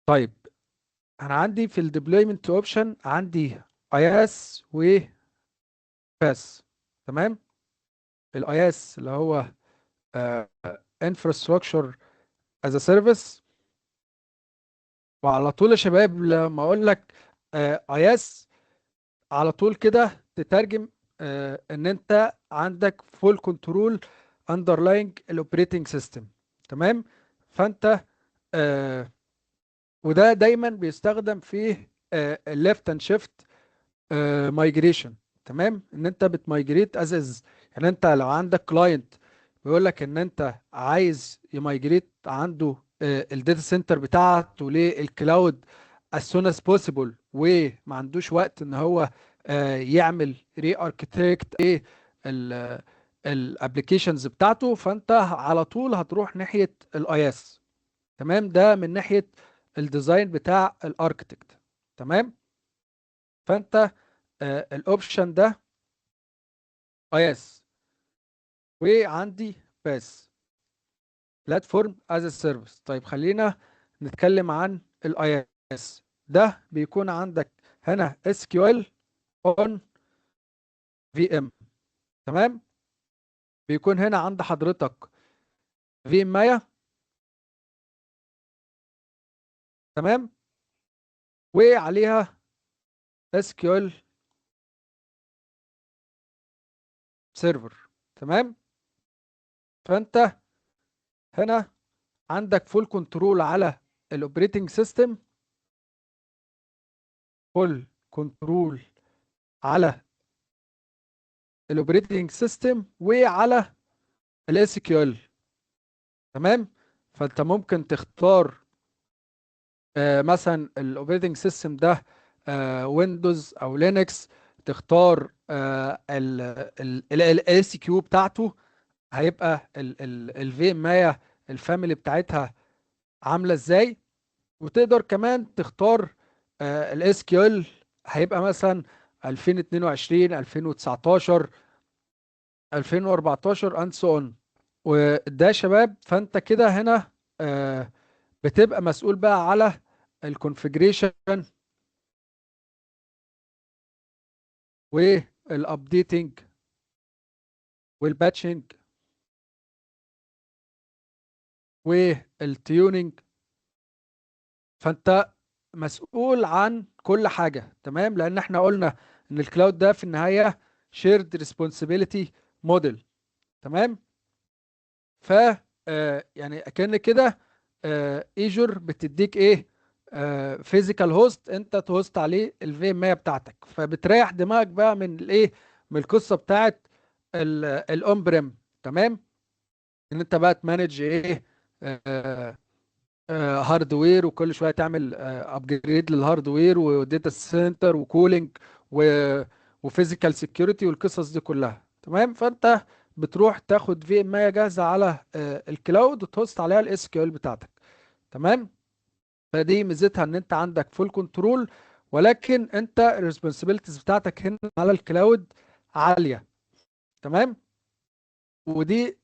طيب انا عندي في ال deployment option عندي IaaS و PaaS. تمام. ال IaaS اللي هو infrastructure as a service. وعلى طول يا شباب لما اقول لك IaaS على طول كده تترجم ان انت عندك full control underlying ال operating system. تمام. فانت وده دايما بيستخدم في ال lift and shift migration. تمام. ان انت بت migrate as is. يعني انت لو عندك client بيقول لك ان انت عايز ي migrate عنده ال data center بتاعته لل cloud as soon as possible، وما عندوش وقت ان هو يعمل re-architect ايه ال applications بتاعته، فانت على طول هتروح ناحية ال IaaS. تمام. ده من ناحية ال design بتاع ال architect. تمام. فانت ال option ده IaaS، وعندي PaaS platform as a service. طيب خلينا نتكلم عن ال IaaS. ده بيكون عندك هنا SQL on VM. تمام. بيكون هنا عند حضرتك VM. تمام. وعليها SQL server. تمام. فانت هنا عندك full control على ال operating system، full control على ال operating system وعلى ال SQL. تمام. فانت ممكن تختار مثلا ال operating system ده Windows او Linux، تختار ال SQ بتاعته، هيبقى ال VM ال family بتاعتها عامله ازاي، وتقدر كمان تختار ال SQL هيبقى مثلا 2022، 2019، 2014 and so on. وده يا شباب. فانت كده هنا بتبقى مسؤول بقى على ال configuration وال updating وال patching وال tuning، فانت مسؤول عن كل حاجة. تمام. لان احنا قلنا ان ال cloud ده في النهاية shared responsibility model. تمام. ف يعني اكن كده Azure بتديك ايه؟ physical host انت ت host عليه ال VM بتاعتك، فبتريح دماغك بقى من الايه؟ من القصة بتاعت ال on-prem. تمام. ان انت بقى ت manage ايه؟ hardware، وكل شوية تعمل upgrade لل hardware و data center و cooling و physical security والقصص دي كلها. تمام. فانت بتروح تاخد VM جاهزة على ال cloud وت host عليها ال SQL بتاعتك. تمام. فدي ميزتها ان انت عندك full control، ولكن انت ال responsibilities بتاعتك هنا على ال cloud عالية. تمام. ودي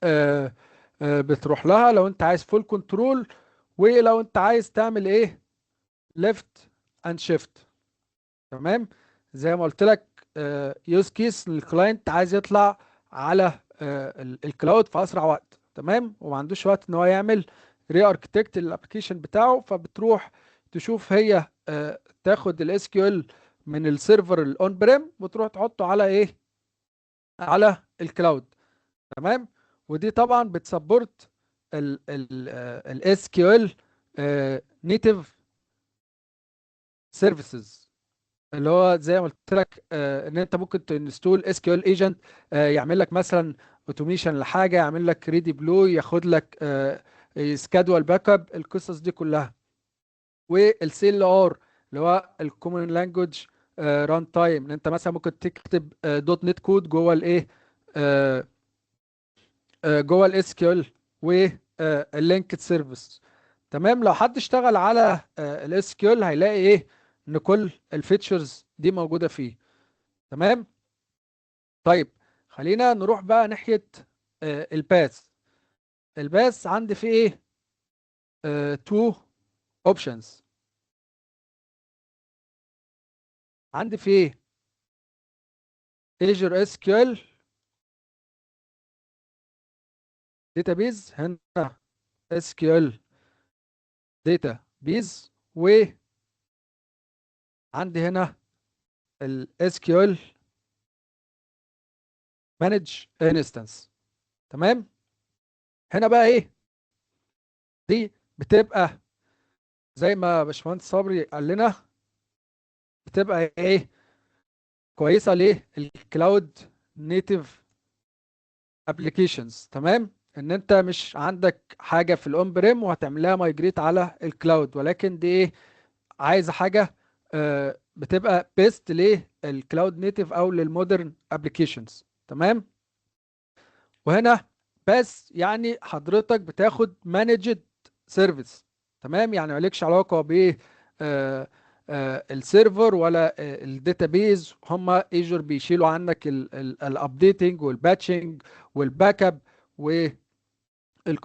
بتروح لها لو انت عايز full control، ولو انت عايز تعمل ايه؟ lift and shift. تمام. زي ما قلت لك use case لل client عايز يطلع على ال cloud في اسرع وقت. تمام. وما عندوش وقت ان هو يعمل re-architect لل application بتاعه، فبتروح تشوف هي تاخد ال SQL من ال server ال on-prem وتروح تحطه على ايه؟ على ال cloud. تمام. ودي طبعا بت support ال SQL native services، اللي هو زي ما قلت لك ان انت ممكن ت install SQL agent يعمل لك مثلا automation لحاجة، يعمل لك redeploy، ياخد لك schedule backup، القصص دي كلها. وال CLR اللي هو ال common language runtime، ان انت مثلا ممكن تكتب .NET code جوه الايه؟ جوه ال SQL وال linked service. تمام. لو حد اشتغل على ال SQL هيلاقي ايه؟ ان كل ال features دي موجودة فيه. تمام. طيب خلينا نروح بقى ناحية ال PaaS. ال PaaS عندي فيه ايه؟ two options. عندي في Azure SQL database، هنا SQL database، وعندي هنا ال SQL managed instance. تمام. هنا بقى ايه؟ دي بتبقى زي ما باشمهندس صبري قال لنا، بتبقى ايه؟ كويسة ليه؟ ال cloud native applications. تمام، ان انت مش عندك حاجة في ال on-prem وهتعملها migrate على ال cloud، ولكن دي ايه؟ عايزه حاجة بتبقى best لل cloud native او لل modern applications. تمام. وهنا بس يعني حضرتك بتاخد managed service. تمام، يعني مالكش علاقة ب ال server ولا ال database، هم Azure بيشيلوا عنك ال updating وال patching وال backup وال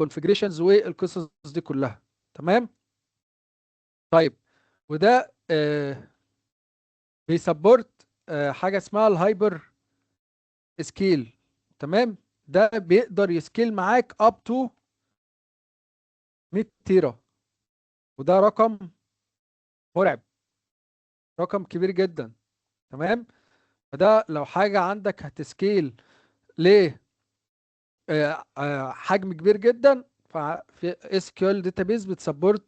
configurations والقصص دي كلها. تمام. طيب وده بي support حاجة اسمها ال hyper scale. تمام، ده بيقدر ي scale معاك up to 100 تيرا، وده رقم مرعب، رقم كبير جدا. تمام، فده لو حاجة عندك هت scale ل حجم كبير جدا، ففي SQL database بت support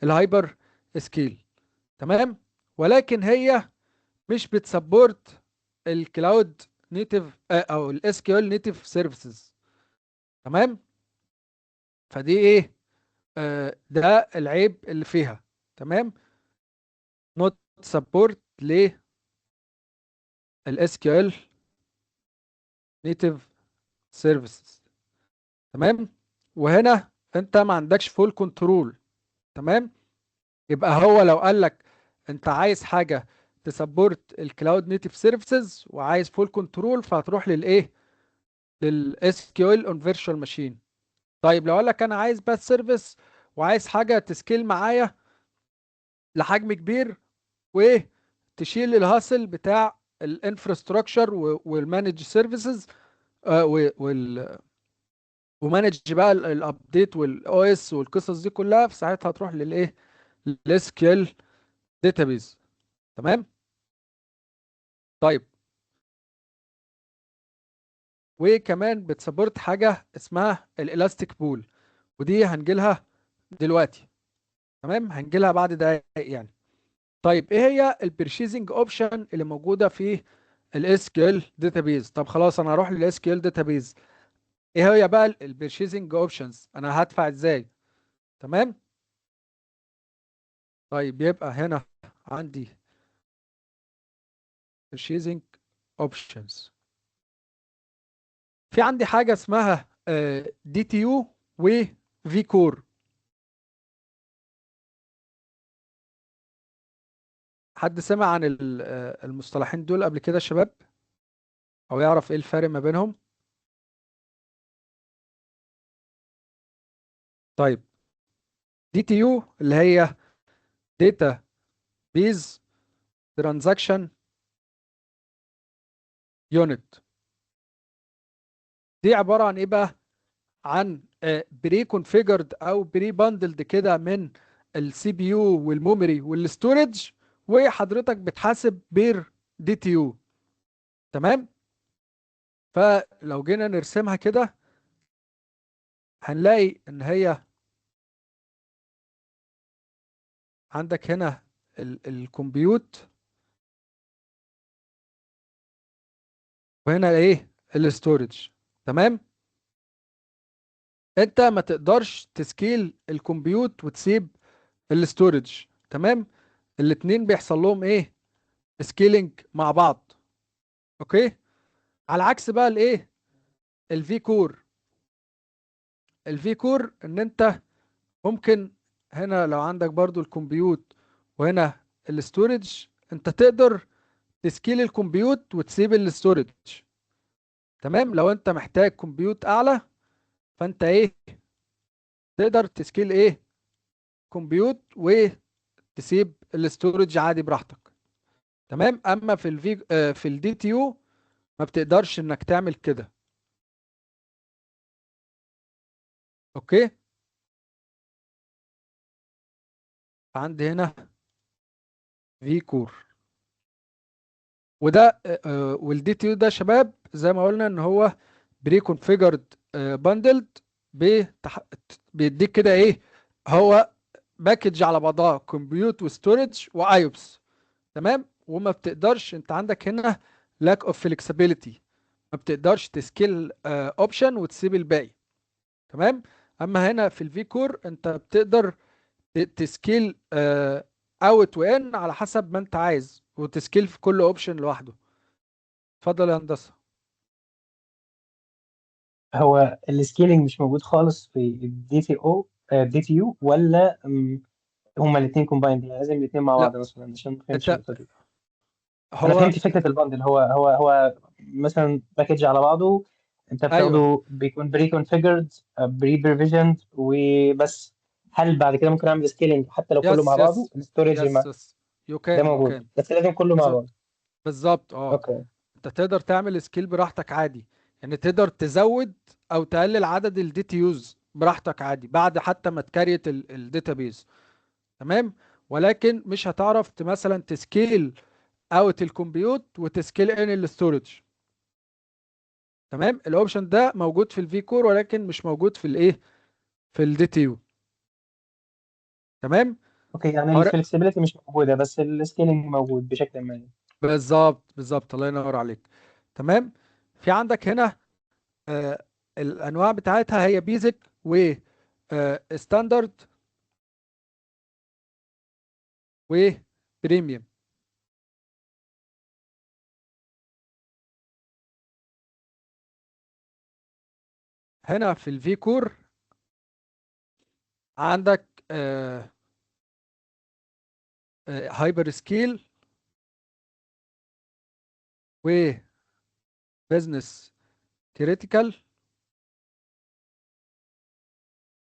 ال hyper scale. تمام، ولكن هي مش بت support ال cloud native او ال SQL native services. تمام، فدي ايه؟ ده العيب اللي فيها. تمام، not support ل ال SQL native services. تمام، وهنا انت ما عندكش full control. تمام، يبقى هو لو قال لك انت عايز حاجة ت support ال cloud native services وعايز full control، فهتروح للايه؟ لل SQL on virtual machine. طيب لو قال لك انا عايز بس service وعايز حاجة ت scale معايا لحجم كبير وتشيل ال hassle بتاع ال infrastructure وال managed services وال و manage بقى ال update وال OS والقصص دي كلها، في ساعتها هتروح للايه؟ لل SQL database. تمام. طيب وكمان بت support حاجة اسمها ال elastic pool، ودي هنجيلها دلوقتي. تمام، هنجيلها بعد دقايق يعني. طيب ايه هي ال purchasing option اللي موجودة في ال SQL database؟ طب خلاص انا هروح لل SQL database، ايه هي بقى ال purchasing options؟ انا هدفع ازاي؟ تمام. طيب يبقى هنا عندي purchasing options، في عندي حاجة اسمها DTU و vCore. حد سمع عن المصطلحين دول قبل كده يا شباب؟ او يعرف ايه الفرق ما بينهم؟ طيب DTU اللي هي Database Transaction Unit، دي عبارة عن ايه بقى؟ عن pre-configured او pre-bundled كده من ال CPU وال memory وال storage، وحضرتك بتحاسب per DTU. تمام. فلو جينا نرسمها كده هنلاقي ان هي عندك هنا ال compute وهنا ايه؟ ال storage. تمام. انت ما تقدرش ت scale ال compute وتسيب ال storage. تمام، الاتنين بيحصل لهم ايه؟ scaling مع بعض. okay، على عكس بقى الايه؟ ال vCore. ال vCore ان انت ممكن هنا لو عندك برضو ال compute وهنا ال storage، انت تقدر ت scale ال compute وتسيب ال storage. تمام، لو انت محتاج compute اعلى فانت ايه؟ تقدر ت scale ايه؟ compute وتسيب ال storage عادي براحتك. تمام. اما في ال V في ال DTU ما بتقدرش انك تعمل كده. okay، عندي هنا vCore، وده وال DTU ده يا شباب زي ما قلنا ان هو preconfigured bundled، بيديك كده ايه، هو package على بعضها compute و storage و IOPS. تمام. وما بتقدرش، انت عندك هنا lack of flexibility، ما بتقدرش ت scale option وتسيب الباقي. تمام. اما هنا في ال vCore انت بتقدر ت scale out و in على حسب ما انت عايز، وت scale في كل option لوحده. اتفضل يا هندسة. هو ال scaling مش موجود خالص في ال DTO DTU ولا هما الاثنين combined؟ يعني لازم الاثنين مع لا، بعض مثلا، عشان ما فهمتش انت النقطة دي. انا هو فهمت فكرة ال bundle، هو مثلا package على بعضه، انت ايوه بتاخده بيكون preconfigured pre-provisioned وبس. هل بعد كده ممكن اعمل scaling حتى لو كله yes مع بعضه؟ yes ال storage yes ما yes you ده can you موجود، can بس لازم كله مع بعض. بالظبط بالظبط. okay. انت تقدر تعمل scale براحتك عادي، يعني تقدر تزود او تقلل عدد ال DTUs براحتك عادي بعد حتى ما ت create ال database. تمام. ولكن مش هتعرف مثلا ت scale out ال compute وت scale in ال storage. تمام. ال option ده موجود في ال vCore ولكن مش موجود في الايه، في ال DTU. تمام. okay، يعني هو ال flexibility مش موجودة بس ال scaling موجود بشكل ما. بالظبط بالظبط، الله ينور عليك. تمام. في عندك هنا الانواع بتاعتها هي basic و standard و premium. هنا في ال vCore عندك hyperscale و business critical،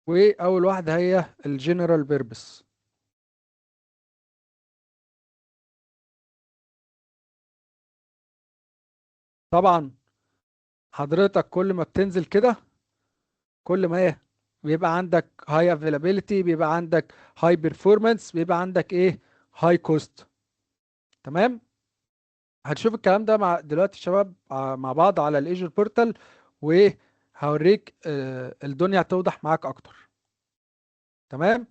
واول واحدة هي ال general purpose. طبعا حضرتك كل ما بتنزل كده كل ما ايه بيبقى عندك high availability، بيبقى عندك high performance، بيبقى عندك ايه high cost. تمام. هنشوف الكلام ده مع دلوقتي الشباب مع بعض على ال Azure portal، وهوريك الدنيا هتوضح معاك اكتر. تمام.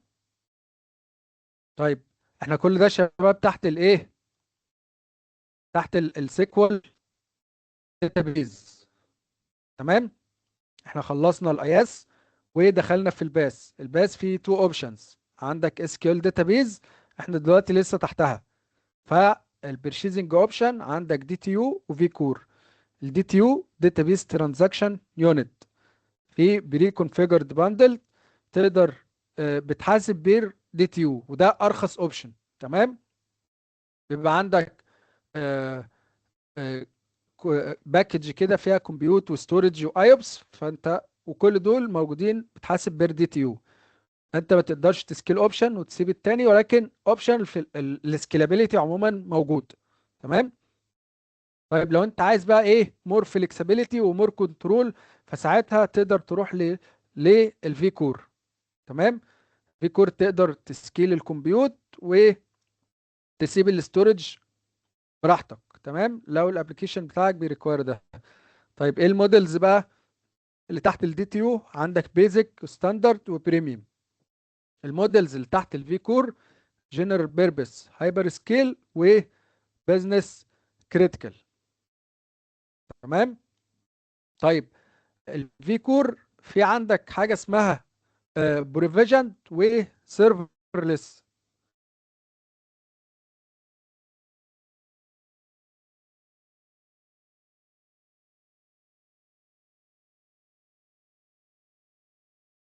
طيب احنا كل ده شباب تحت الايه، تحت ال SQL database. تمام. احنا خلصنا ال IaaS ودخلنا في ال PaaS. ال PaaS فيه two options، عندك SQL database احنا دلوقتي لسه تحتها، فال purchasing option عندك DTU و vCore. ال DTU database transaction unit في preconfigured bundle، تقدر بتحاسب per DTU، وده ارخص option. تمام. بيبقى عندك package كده فيها compute و storage و IOPS، فانت وكل دول موجودين بتحاسب per DTU. انت ما تقدرش ت scale option وتسيب التاني، ولكن option في ال scalability عموما موجود. تمام. طيب لو انت عايز بقى ايه more flexibility و more control، فساعتها تقدر تروح لل vCore. تمام. vCore تقدر ت scale ال compute وتسيب ال storage براحتك. تمام، لو ال application بتاعك بي require ده. طيب ايه ال models بقى اللي تحت ال DTU؟ عندك basic standard و premium. ال models اللي تحت ال vCore general purpose، hyperscale، و business critical. تمام. طيب ال vCore في عندك حاجة اسمها provisioned و serverless.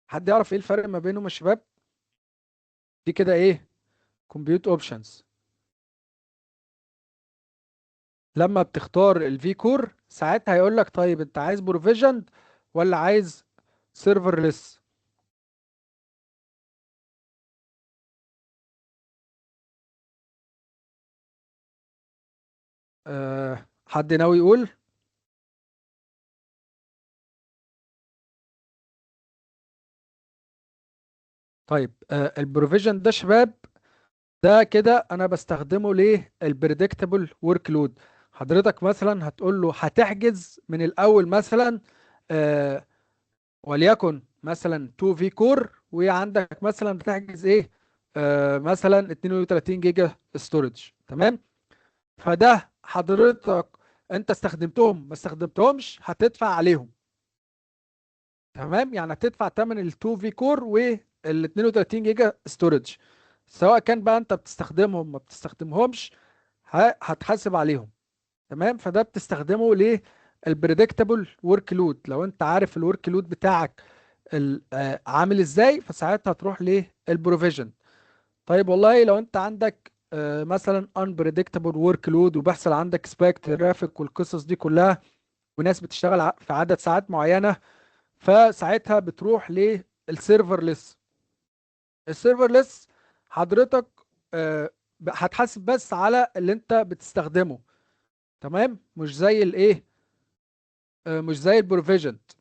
حد يعرف ايه الفرق ما بينهم يا شباب؟ دي كده ايه compute options. لما بتختار ال vCore ساعتها هيقول لك طيب انت عايز provisioned ولا عايز serverless. حد ناوي يقول؟ طيب ال provision ده شباب، ده كده انا بستخدمه ليه؟ ال predictable workload. حضرتك مثلا هتقول له هتحجز من الاول مثلا وليكن مثلا 2 vCore، وعندك مثلا بتحجز ايه؟ مثلا 32 جيجا storage. تمام؟ فده حضرتك انت استخدمتهم ما استخدمتهمش هتدفع عليهم. تمام؟ يعني هتدفع ثمن ال 2 vCore وال 32 جيجا storage، سواء كان بقى انت بتستخدمهم ما بتستخدمهمش هتحاسب عليهم. تمام؟ فده بتستخدمه ليه؟ ال predictable workload. لو انت عارف ال workload بتاعك عامل ازاي، فساعتها تروح لل provision. طيب والله لو انت عندك مثلا unpredictable workload وبيحصل عندك spike traffic والقصص دي كلها، وناس بتشتغل في عدد ساعات معينة، فساعتها بتروح لل serverless. ال serverless حضرتك هتحاسب بس على اللي انت بتستخدمه. تمام؟ مش زي الايه، مش زي ال provisioned.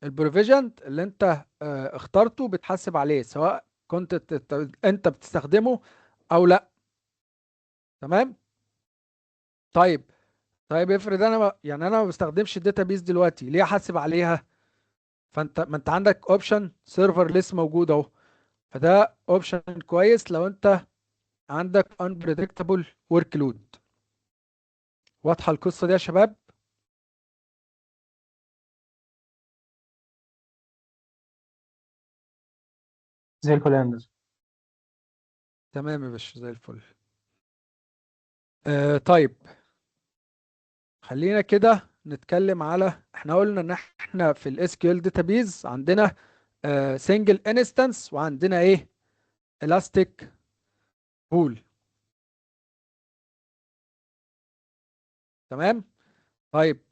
ال provisioned اللي انت اخترته بتحاسب عليه سواء كنت انت بتستخدمه او لا. تمام؟ طيب افرض انا ما، يعني انا ما بستخدمش ال database دلوقتي، ليه احاسب عليها؟ فانت ما انت عندك option serverless موجود اهو، فده option كويس لو انت عندك unpredictable workload. واضحة القصة دي يا شباب؟ زي الفل يا هندسة. تمام يا باشا، زي الفل. طيب خلينا كده نتكلم على، احنا قلنا ان احنا في ال SQL database عندنا single instance وعندنا ايه؟ elastic pool. تمام؟ طيب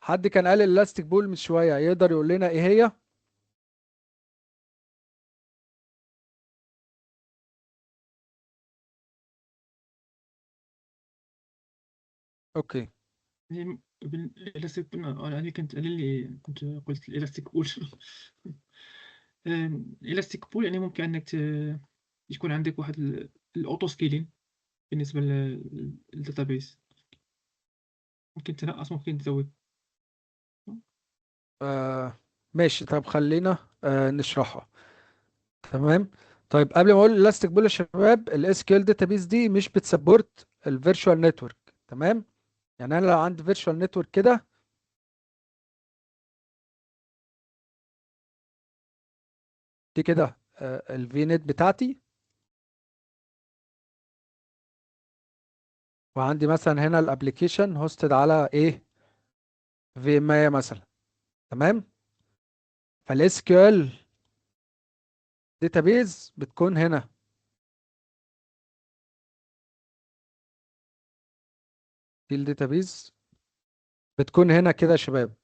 حد كان قال ال elastic pool من شوية، يقدر يقول لنا ايه هي؟ okay. ال elastic pool، انا كنت انا اللي كنت قلت ال elastic pool. ال elastic pool يعني ممكن انك يكون عندك واحد ال auto scaling بالنسبة لل database، ممكن تنقص ممكن تزود. ماشي. طب خلينا نشرحها. تمام؟ طيب قبل ما اقول ال elastic pool يا شباب، ال SQL database دي مش بت support ال virtual network. تمام؟ يعني انا لو عندي virtual network كده، دي كده ال VNet بتاعتي، وعندي مثلا هنا ال application hosted على ايه؟ VM مثلا. تمام؟ فال SQL database بتكون هنا. دي ال database بتكون هنا كده يا شباب.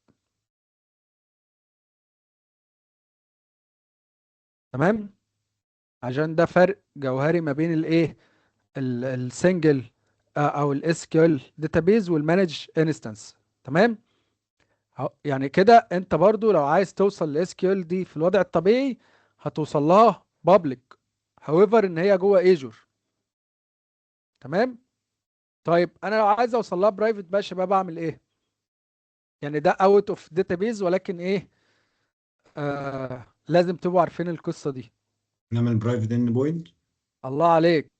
تمام؟ عشان ده فرق جوهري ما بين الايه؟ ال single او ال SQL database وال managed instance. تمام؟ يعني كده انت برضو لو عايز توصل ل SQL دي في الوضع الطبيعي هتوصل لها public، however ان هي جوه Azure. تمام؟ طيب انا لو عايز اوصل لها private بقى يا شباب اعمل ايه؟ يعني ده out of database، ولكن ايه؟ لازم تبقوا عارفين القصة دي. نعمل private endpoint. الله عليك،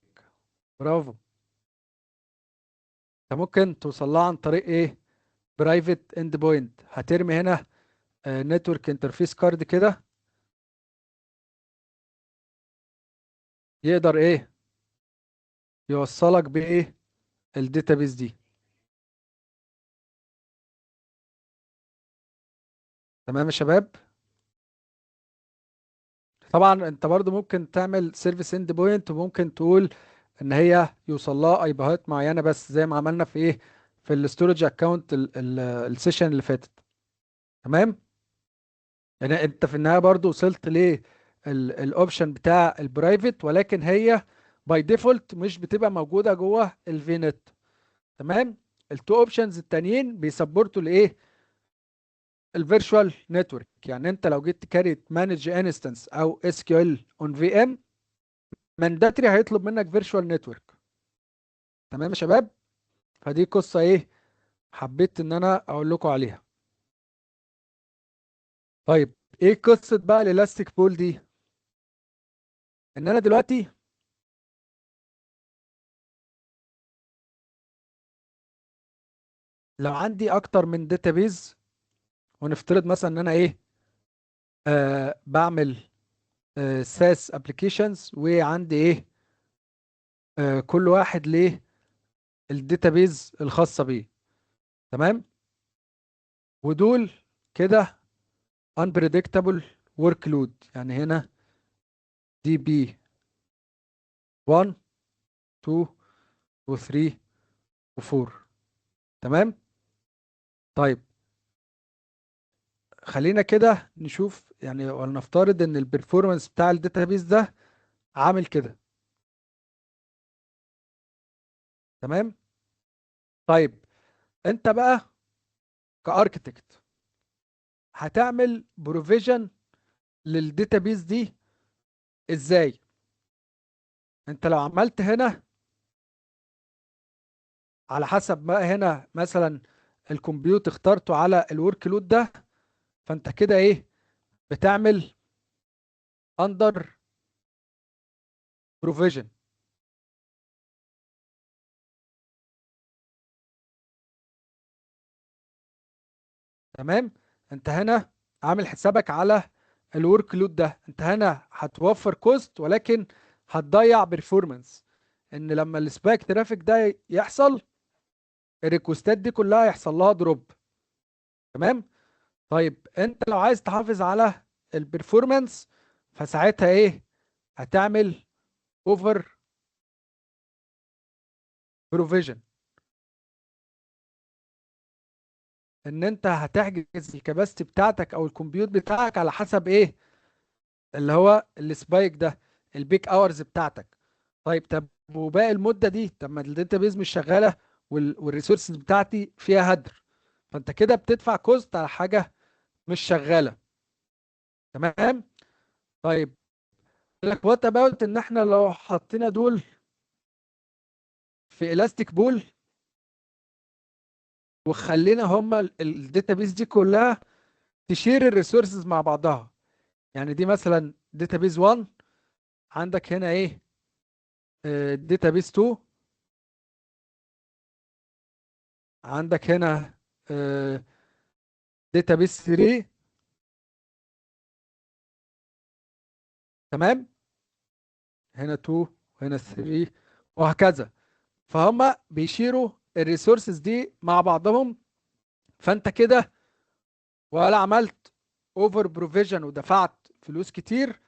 برافو. انت ممكن توصل لها عن طريق ايه؟ private endpoint. هترمي هنا network interface card كده، يقدر ايه؟ يوصلك بايه؟ ال database دي. تمام يا شباب؟ طبعا انت برضو ممكن تعمل service endpoint، وممكن تقول ان هي يوصل لها IP هات معينة بس، زي ما عملنا في ايه؟ في ال storage account ال session اللي فاتت. تمام؟ يعني انت في النهاية برضو وصلت لل option بتاع ال private، ولكن هي by default مش بتبقى موجودة جوه ال VNet. تمام. ال two options التانيين بي support وا الايه؟ ال virtual network. يعني انت لو جيت ت create managed instance او SQL on VM mandatory هيطلب منك virtual network. تمام يا شباب؟ فدي قصة ايه حبيت ان انا اقول لكم عليها. طيب ايه قصة بقى ال elastic pool دي؟ ان انا دلوقتي لو عندي اكتر من database، ونفترض مثلا ان انا ايه بعمل SaaS applications، وعندي ايه كل واحد ليه ال database الخاصة بيه. تمام. ودول كده unpredictable workload، يعني هنا DB 1 2 و 3 و 4. تمام. طيب خلينا كده نشوف، يعني ولنفترض ان ال performance بتاع ال database ده عامل كده. تمام. طيب انت بقى ك architect هتعمل provision لل database دي ازاي؟ انت لو عملت هنا على حسب ما هنا مثلا ال compute اخترته على ال workload ده، فانت كده ايه بتعمل under provision. تمام. انت هنا عامل حسابك على ال workload ده، انت هنا هتوفر cost ولكن هتضيع performance، ان لما ال spike traffic ده يحصل ال request ات دي كلها يحصل لها drop. تمام. طيب انت لو عايز تحافظ على ال performance فساعتها ايه هتعمل over provision، ان انت هتحجز ال capacity بتاعتك او ال compute بتاعك على حسب ايه اللي هو ال spike ده، ال peak hours بتاعتك. طيب طب وباقي المدة دي، طب ما ال database مش شغالة وال resources بتاعتي فيها هدر، فانت كده بتدفع cost على حاجة مش شغالة. تمام. طيب لك what about ان احنا لو حطينا دول في elastic pool وخلينا هما ال database دي كلها ت share ال resources مع بعضها، يعني دي مثلا database 1، عندك هنا ايه database 2، عندك هنا database 3. تمام. هنا 2 وهنا 3 وهكذا. فهم بي share وا ال resources دي مع بعضهم، فانت كده ولا عملت over provision ودفعت فلوس كتير،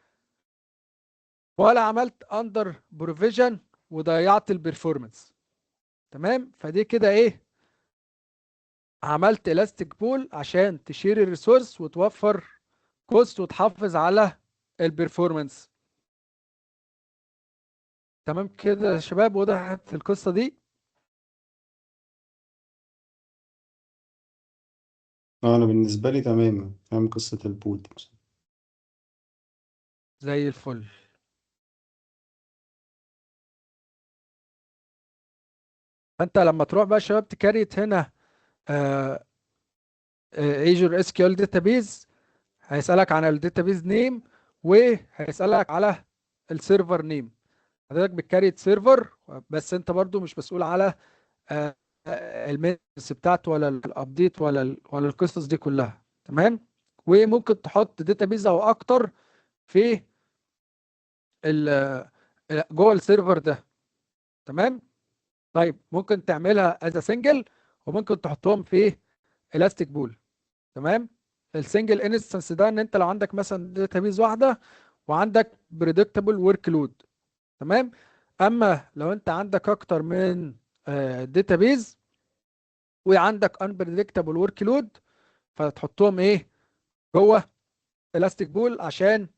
ولا عملت under provision وضيعت ال performance. تمام. فدي كده ايه عملت elastic pool عشان ت share ال resource وتوفر cost وتحافظ على ال performance. تمام كده يا شباب، وضحت القصة دي؟ انا بالنسبة لي تمام، فاهم قصة ال pool دي. زي الفل. فانت لما تروح بقى يا شباب ت create هنا Azure SQL database، هيسألك عن ال database name وهيسألك على ال server name. حضرتك بت create server بس انت برضو مش مسؤول على ال maintenance بتاعته ولا ال update ولا القصص دي كلها. تمام. وممكن تحط database او اكتر في جوه ال server ده. تمام. طيب ممكن تعملها as single وممكن تحطهم في elastic pool. تمام. ال single instance ده ان انت لو عندك مثلا database واحدة وعندك predictable workload. تمام. اما لو انت عندك اكتر من database وعندك unpredictable workload فتحطهم ايه جوه elastic pool عشان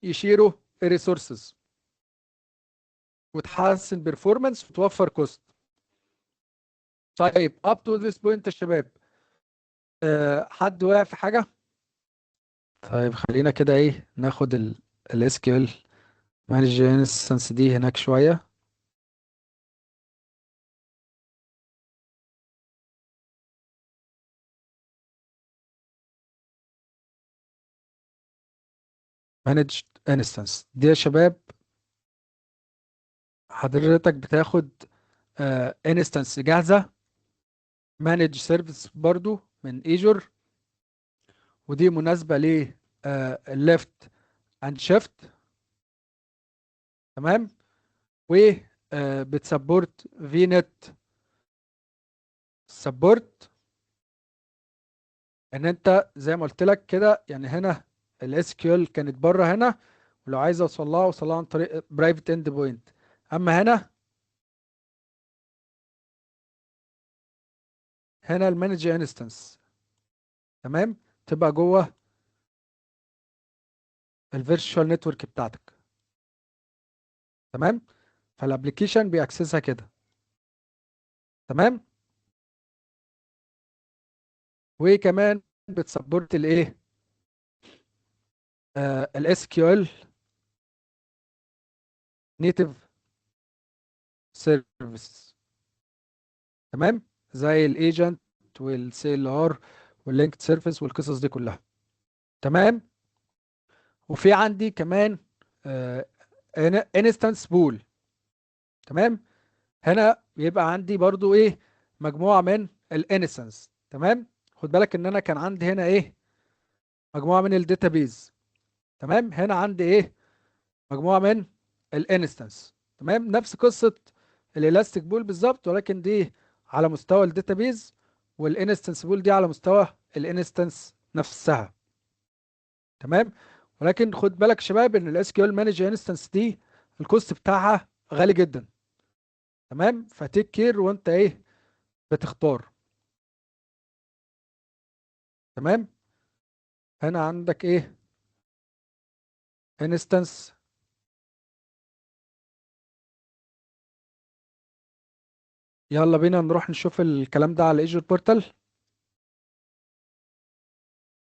ي share وا ال resources وتحسن performance وتوفر cost. طيب up to this point يا شباب، حد وقع في حاجة؟ طيب خلينا كده ايه ناخد ال SQL Managed Instance دي هناك شوية. Managed Instance دي يا شباب حضرتك بتاخد instance جاهزة Managed Service برضو من Azure، ودي مناسبة ل lift and shift. تمام، و بت support VNet support، ان انت زي ما قلت لك كده يعني هنا ال SQL كانت بره هنا، ولو عايز اوصل لها اوصلها عن طريق private endpoint. اما هنا ال managed instance، تمام، تبقى جوه ال virtual network بتاعتك. تمام، فال application بي access ها كده. تمام، وكمان بت support الايه ال SQL native service. تمام، زي ال agent وال CLR وال linked service والقصص دي كلها. تمام، وفي عندي كمان instance pool. تمام، هنا بيبقى عندي برضو ايه مجموعة من ال instance. تمام، خد بالك ان انا كان عندي هنا ايه مجموعة من ال database. تمام، هنا عندي ايه مجموعة من ال instance. تمام، نفس قصة ال elastic pool بالظبط، ولكن دي على مستوى ال database وال instance pool دي على مستوى ال instance نفسها. تمام، ولكن خد بالك شباب ان ال SQL managed instance دي ال cost بتاعها غالي جدا. تمام، ف take care وانت ايه بتختار. تمام، هنا عندك ايه instance. يلا بينا نروح نشوف الكلام ده على Azure portal.